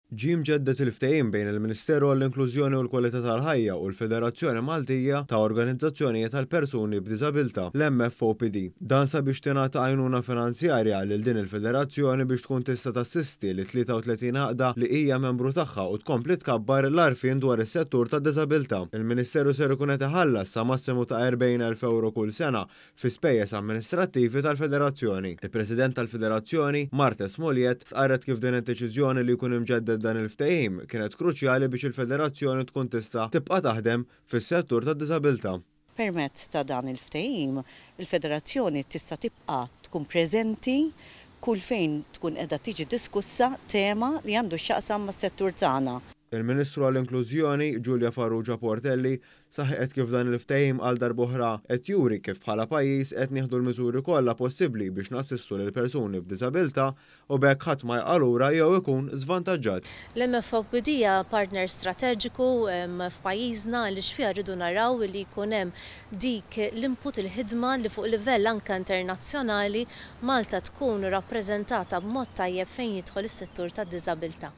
Ġie mġedded il-ftehim bejn il-Ministeru għall-Inklużjoni u l-Kwalità tal-Ħajja u l-Federazzjoni Maltija ta' Organizzazzjonijiet għal Persuni b'Diżabilità, l-MFOPD. Dan sabiex tingħata għajnuna finanzjarja lil din il-federazzjoni biex tkun tista' tassisti lit-33 għaqda li hija membru tagħha u tkompli tkabbar l-għarfien dwar is-settur tad-diżabilità. Il-Ministeru ser ikun qed iħallas sa massimu ta' 40,000 ewro kull sena fi spejjeż amministrattivi tal-Federazzjoni. Il-President tal-Federazzjoni, Marthe Smoljett, stqarret kif din id-deċiżjoni li jkun imġedded dan il-ftehim kienet kruċjali biex il-Federazzjoni tkun tista' tibqa' taħdem fis-settur tad-diżabilità. Permezz ta' dan il-ftehim, il-Federazzjoni tista' tibqa' tkun preżenti kull fejn tkun qiegħda tiġi diskussa tema li għandu x'jaqsam mas-settur tagħna. Il-Ministru għall-Inklużjoni, Julia Farrugia Portelli, saħqet kif dan il-ftehim għal darb'oħra qed juri kif bħala pajjiż qed nieħdu l-miżuri kollha possibbli biex nassistu lil persuni b'diżabilità u b'hekk ħadd ma jaqa' lura jew ikun żvantaġġat. L-MFOPD hija partner strateġiku f'pajjiżna għaliex fiha rridu naraw li jkun hemm dik l-input, il-ħidma li fuq livell anke internazzjonali Malta tkun rappreżentata b'mod tajjeb fejn jidħol is-settur tad-diżabilità.